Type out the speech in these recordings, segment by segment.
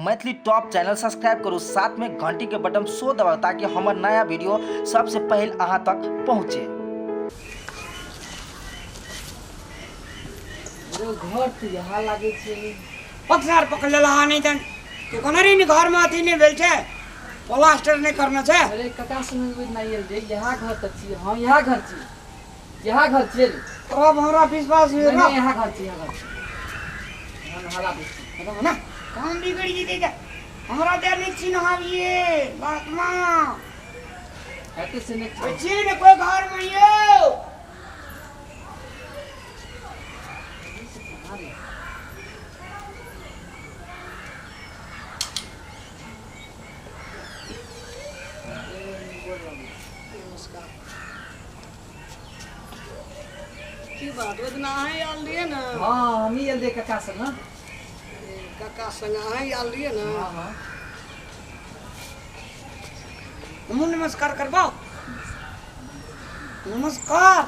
Maithili top channel subscribe करू, साथ में घंटी के बटन सो दबाउ ताकि हमर नया वीडियो सबसे पहले अहाँ तक पहुँचे। घर तऽ यहाँ लागै छै। पत्थर पकड़ लेला हा नहीं तन तू कोना रे घर में अथी नहीं भेल छै, प्लास्टर नहीं करना छै। अरे कका सुन बुझ नहीं आयल रे, यहाँ घर तऽ छी। हाँ यहाँ घर छी, यहाँ घर छी। अब हमरा विश्वास नहीं है ना। नहीं, यहाँ घर छी, यहाँ घर छी। यहाँ नहाला दै छी। ना काम बिगड़ जेतै त हमरा दे नहीं चिन्हाबिए बात मां हेतै से नहि। कोई छी ने कोई घर में यो। की बात, ओहि दिना अहीं आयल रहियै ने? हाँ, हमही आयल रहियै कका संग। काका संग अहीं आयल रहियै ने? हाँ हाँ। हमहूँ नमस्कार करबो, नमस्कार।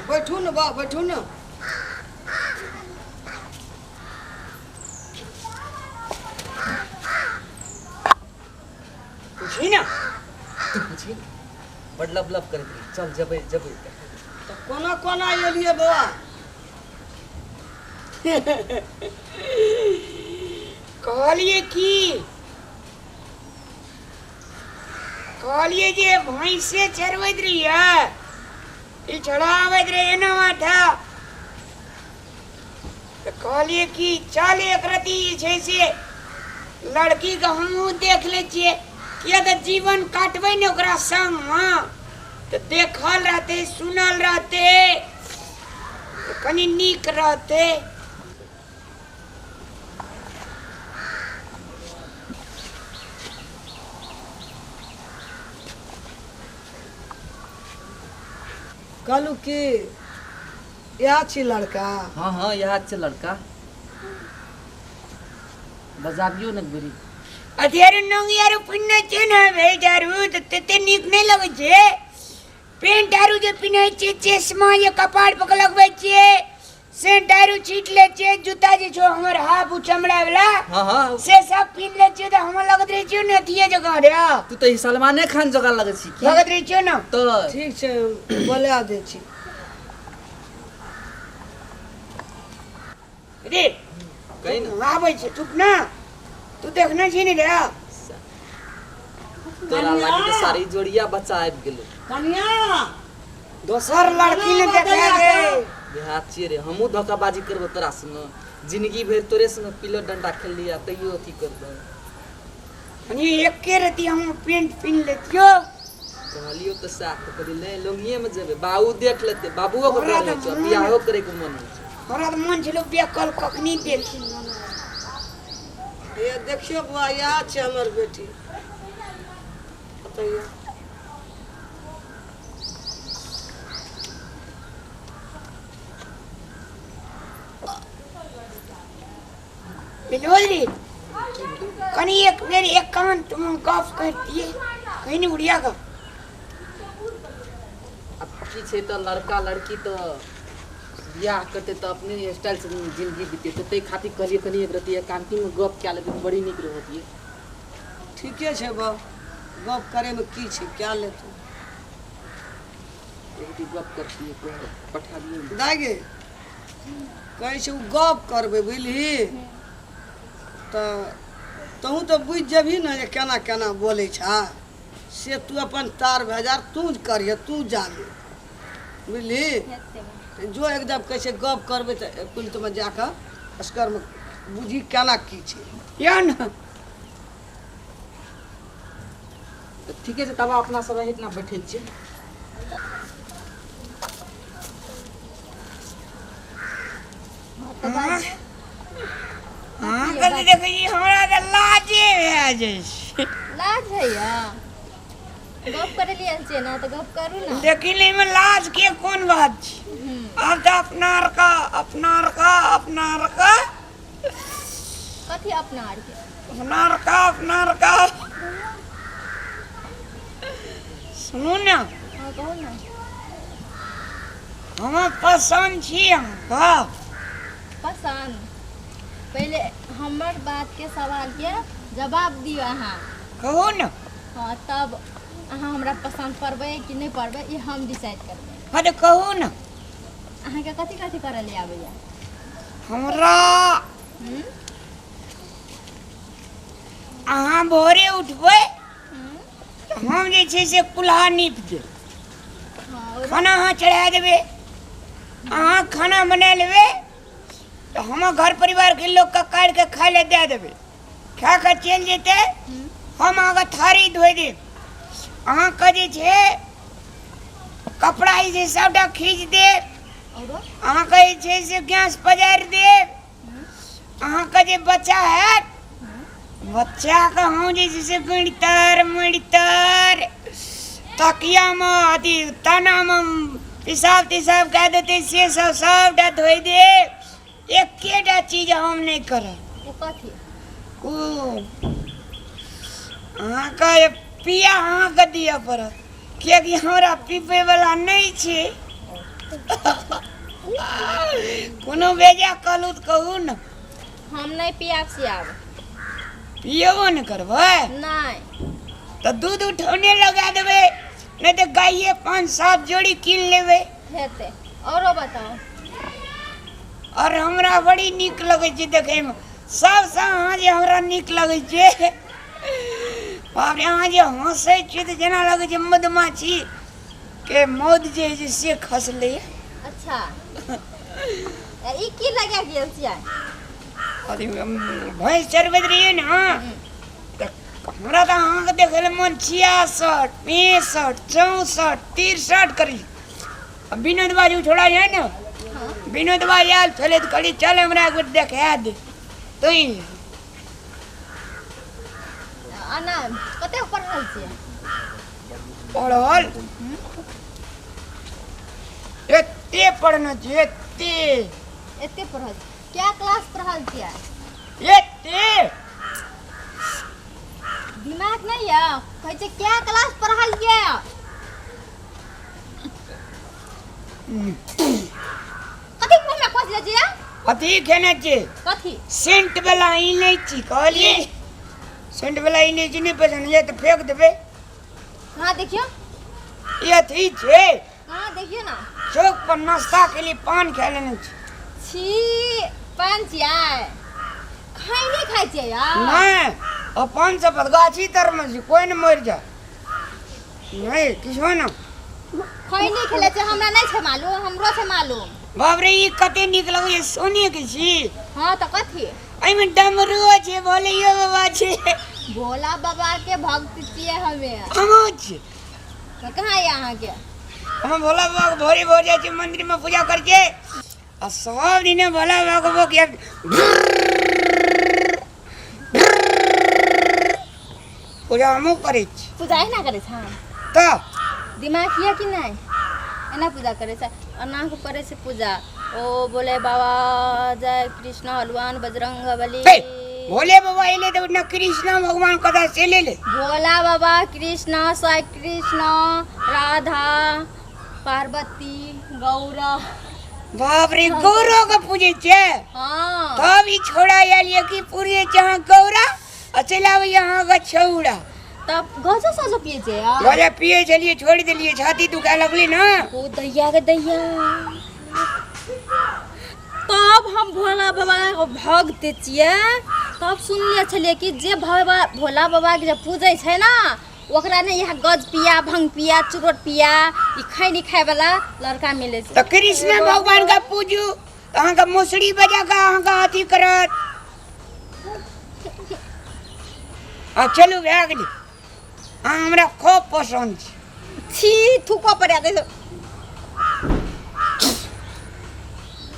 बैठू ने बा, बैठू ने। पूछी ना। तू पूछी, बड़ लब लब करैत रही। चल जेबै जेबै। तऽ कोना कोना एलियै बौआ? कहलिए की, कहलिए जे भैंसे चरबैत रहियै, ई चढ़ाबैत रहियै ना माथा, तऽ कहलिए कि चल एक रति जे छै से लड़की के हमहूँ देख लै छियै, किया तऽ जीवन काटबै ने ओकरा संगमे तऽ देखल रहतै सुनल रहतै तऽ कनि नीक रहतै। कहलहुँ कि इएह छी लड़का? हाँ हाँ, इएह छै लड़का। बजाबियौ ने बेरी। अथी आरू नोंगी आरू पिन्हने छै ने भेज आरू तऽ तते नीक नहि लगै छै। पेंट आरू जे पिन्है छियै, चश्मा जे कपार पर लगबै छियै, सेंट आरू छीट लै छियै, जूता जे छौ हमर हाफ उ चमड़ा वाला, हाँ हाँ, से सब पिन्ह लै छियै तऽ हमरा लगैत रहै छियौ ने अथिये जकाँ रे। तू तऽ सलमाने खान जकाँ लगै छी की? लगैत रहै छियौ ने। तऽ ठीक छै, बोला दै छी। रे कही ने। आबै छै, चुप ना, तू देखने छी ने रे। तोरा लागी तऽ सारी जोड़िया बच्चा आबि गेलो। कनिया, दोसर लड़की ने देखा गे। देहात छियै रे, हमहूँ धोखाबाजी करबो तोरा संग। जिंदगी भरि तोरे संग पिलो डंडा खेललियै, तैयो अथी करबो। कनि एके रति हम पेंट पिन्ह लेतियो। कहलियो तऽ सएह, तऽ कहलियै नहि, लुंगिएमे जेबै, बाबू देख लेतै। बाबुओके हमरा डर तऽ होइ छौ, मोन- बियाहो करैके मन होइ छै। हमरा तऽ मन छलो बेकल कखनी देखी। हे देखियौ बौआ, इएह छै हमर बेटी। बतैयौ। विनोद रे, कनि एक बेर एकांत में गप करतियै, कहीं नहीं उड़िया का। आब की छै तऽ लड़का लड़की तऽ बियाह करतै तऽ अपने स्टाइलसँ जिंदगी बितेतै, ताहि खातिर कहलियै कनि एक रति एकांतीमे गप कए लेतै तऽ बड़ी नीक रहतियै। ठीके छै बा, गप करैमे की छै, कए लेतौ। एक रति गप करतियै, पठा दियौ ने। दाइ गे, कहै छै ओ गप करबै, बुझलिही? तऽ तहूँ तऽ बुझि जेबही ने जे केना केना बोलै छा, से तू अपन तार भेजार तू करिहे, तू जाने, बुझलिही? तऽ जो एकदम कहै छै गप करबै तऽ कुलतमे जाकऽ असगरमे बुझी केना की छै। या ने। तऽ ठीके छै, तब अपना सब एहिठिना बैठै छियै। हाँ, कथी देखै छी, हमरा तऽ लाजे भए जाइ छै। लाज होइया? गप करै लिए आयल छियै ने तऽ गप करू ने। लेकिन एहिमे लाज के कोन बात छै? आब तऽ अपना आर का, अपना आर का, अपना आर का। कथी अपना आर के? अपना आर का, अपना आर का। सुनू ने। हाँ, कहू ने। हम पसन्द छी अहाँके। पसन्द? पहिले हमर बातके सवालके जवाब दियौ अहाँ। कहू ने। हाँ, तब अहाँ हमरा पसन्द पड़बै कि नहि पड़बै ई हम डिसाइड करबै। हाँ तऽ कहू ने। अहाँके कथी कथी करऽ लए आबैया? हमरा अहाँ भोरे उठबै तऽ हम जे छै से कुल्हा नीप देब। हाँ, खाना अहाँ चढ़ा देबै, अहाँ खाना बना लेबै तऽ हमर घर परिवारके लोकके काटिके खाय लए दए देबै। खा कऽ चलि जेतै, हम अहाँके थारी धोइ देब। अहाँके जे छै कपड़ा जे छै सभटा खींच देब। अहाँके जे छै से गैस पजारि देब। अहाँके जे बच्चा हैत, बच्चाके हम जे छै से गणितर मणितर तकियामे अथी तानामे पिसाब तिसाब कए देतै से सब सभटा धोइ देब। एकेटा चीज हम नहि करब। ओ कथी? ओ अहाँके पिया अहाँके दिअ पड़त, किएकि हमरा पीबैवला नहि छै। कोनो बेजा कहलहुँ तऽ कहू ने। हम नहि पियाब सियाब। पियबो नहि करबै? नहि। तऽ दूध उठौने लगा देबै, नहि तऽ गाइए 5-7 जोड़ी कीन लेबै। हेतै। औरो बताउ। आओर हमरा बड़ी नीक लगै छै देखैमे। सबसँ अहाँ जे हमरा नीक लगै छै, बाप रे, अहाँ जे हँसै छियै तऽ जेना लगै छै मधुमाछी के मौध जे होइ छै से खसलै। अच्छा, ई की लगा गेल छियै? अथी भैंस चरबैत रहियै ने तऽ हमरा तऽ अहाँके देखै लए मन 66 65 64 63 करी। विनोद बाजू छोड़ा है ने, विनोद बाज आयल छलै तऽ कहली चल हमरा एक बेर देखा दे। तैं आना कतेक पढ़ल छियै? पढ़ल एते पढ़ने छियै, एते। एते पढ़ल? क्या क्लास पढ़ल छियै? एते। दिमाग नहीं है? कहै छै क्या क्लास पढ़ल छियै? कथी मुँह में खोज ले छियै? कथी खेने छियै? कथी? सेंट वाला इलायची। कहलियै सेंट वाला इलायची नहि पसन्द यऽ तऽ फेंक देबै। कहाँ देखियौ? ई अथी छै। कहाँ देखियौ ना? चौक पर नाश्ता के लिए पान खा लेने छी। छी, पान छियै? खाइ नहि खाइ छियै यार? नहि, अपन सब गाछी तरमे छी, कोइ नहि मरि जाय। नहि किछो ने खैनी खेले छै। हमरा नहि छै मालूम, हमरो छै मालूम। बाप रे, ई कते नीक लगैए। सोने के छी? हाँ तऽ कथी? एहिमे डमरुओ छै, भोलैयो बाबा छै। भोला बाबा के भक्त छियै हमे। हमहूँ छी। तऽ कहाँ यऽ अहाँके? हम भोला बाबा के भोरे भोर जाइ छी मंदिर में पूजा करके आ सब दिने भोला बाबा के भोग पूजा हमहूँ करै छी। पूजा एहिना करै छै? तऽ दिमाग यऽ कि नहि? एना पूजा करै छै? एना कऽ करै छै पूजा। ओ बोले बाबा जय कृष्ण हनुमान बजरंग बली। हे, भोले बाबा एले तऽ ने कृष्ण भगवान कथा से ले ले। भोला बाबा, कृष्ण, साई कृष्ण, राधा, पार्वती, गौरा। बाप रे, गौरो के पूजै छै? हाँ। तब ई छोड़ा आयल ये कि पूजे छै अहाँ गौरा आ चलि आबै अहाँके छौड़ा। तब गजो सजो पिए छै यार? गजा पिए छलियै, छोड़ि देलियै, छाती दुखाए लगलै ने। ओ दैया के दैया, तब हम भोला बाबा के भक्त छियै। तब सुनले छलियै कि जे भोला भोला बाबा के जे पूजै छै ने ओकरा ने इएह गज पिया, भंग पिया, चुरोट पिया, ई खैनी खाय वाला लड़का मिलै छै। तऽ कृष्ण भगवान के पूजू तऽ अहाँके मुसरी बजा कऽ अहाँके अथी करत। आ चलू, भए गेलै। अहाँ हमरा खूब पसन्द छी। छी, थूको पर आबै छै।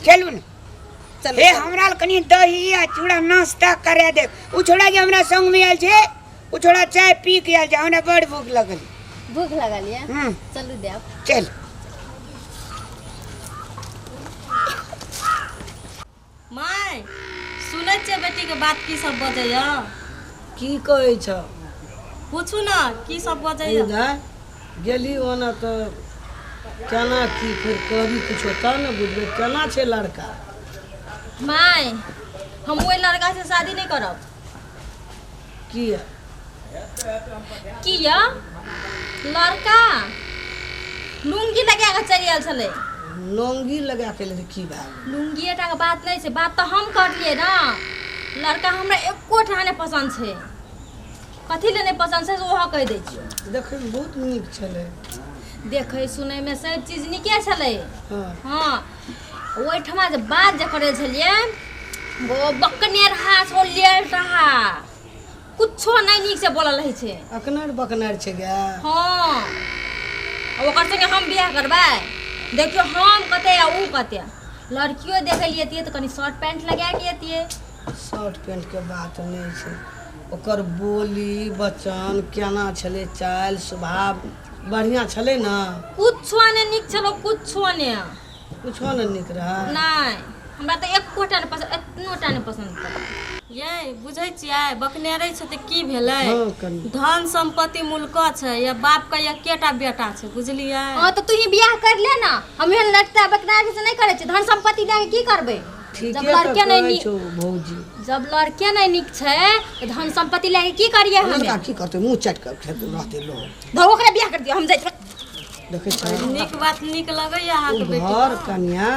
चलू ने। चलू। हे, हमरा लए कनि दही आ चूड़ा नाश्ता करा देब। ओ छोड़ा जे हमरा संगमे आयल छै, ओ छोड़ा चाय पी के आयल छै। हमरा बड़ भूख लगल। भूख लगल ये? हूँ। चलू, देब। चल। माय, सुनै छियै बेटीके बात की सब बजैया? की कहै छ? पूछू ने की सब बजैया। इधर गेली ओना तऽ केना की फेर करी किछो तब ने बुझबै केना छै लड़का। माय, हम ओहि लड़का से शादी नहि करब। किया? किया? लड़का लुंगी लगा के चलि आयल छलै। लुंगी लगा के एलै तऽ की भए गेलै? लुंगिए टा के बात नहि छै, बात तऽ हम करलियै ने। लड़का हमरा एको टा नहि पसन्द छै। कथी लए नहि पसन्द छै से ओहो कहि दै छियौ। देखैमे बहुत नीक छलै। देखै सुनैमे सब चीज नीके छलै। हँ। हँ, ओहिठमा जे बात जे करै छलियै, ओ बकने रहा सोलियल रहा, कुछो नहि नीक से बोलल रहै छै। अकनर बकनर छै गे। हँ, आ ओकर संगे हम बियाह करबै? देखियौ हम कते आ उ कते। लड़कियो देखै लिए एतियै तऽ कनि शर्ट पैंट लगा के एतियै। शर्ट पैंटके बात नहि छै, ओकर बोली वचन केना छलै, चालि स्वभाव बढ़िआँ छलै ने? कुछो नहि नीक छलो, कुछो नहि। कुछो नहि नीक रहै? नहि, हमरा तऽ एकोटा नहि पसन्द, एतनो टा नहि पसन्द पड़ल। यै बुझै छियै, बकनेरे छै तऽ की भेलै? हँ कनि। धन सम्पत्ति मुल्क छै या बापके एकेटा बेटा छै, बुझलियै? हँ तऽ तू ही बियाह कर ले ना, हम एहन लड़का बकनार से नहि करै छियै। धन सम्पत्ति लए के की करबै? ठीके जब तऽ लड़के नहि कहै नीक छौ भौजी। जब लड़के नहि नीक छै तऽ धन सम्पत्ति लए के की करियै हमे? लड़का की करतै, मुँह चाटि कऽ खेतै रहतै लोग। धौ, ओकरे बियाह कर दियौ, हम जाइ छी। देखै छै नीक बात नीक लगैया ओ अहाँके बेटी? घर कनिया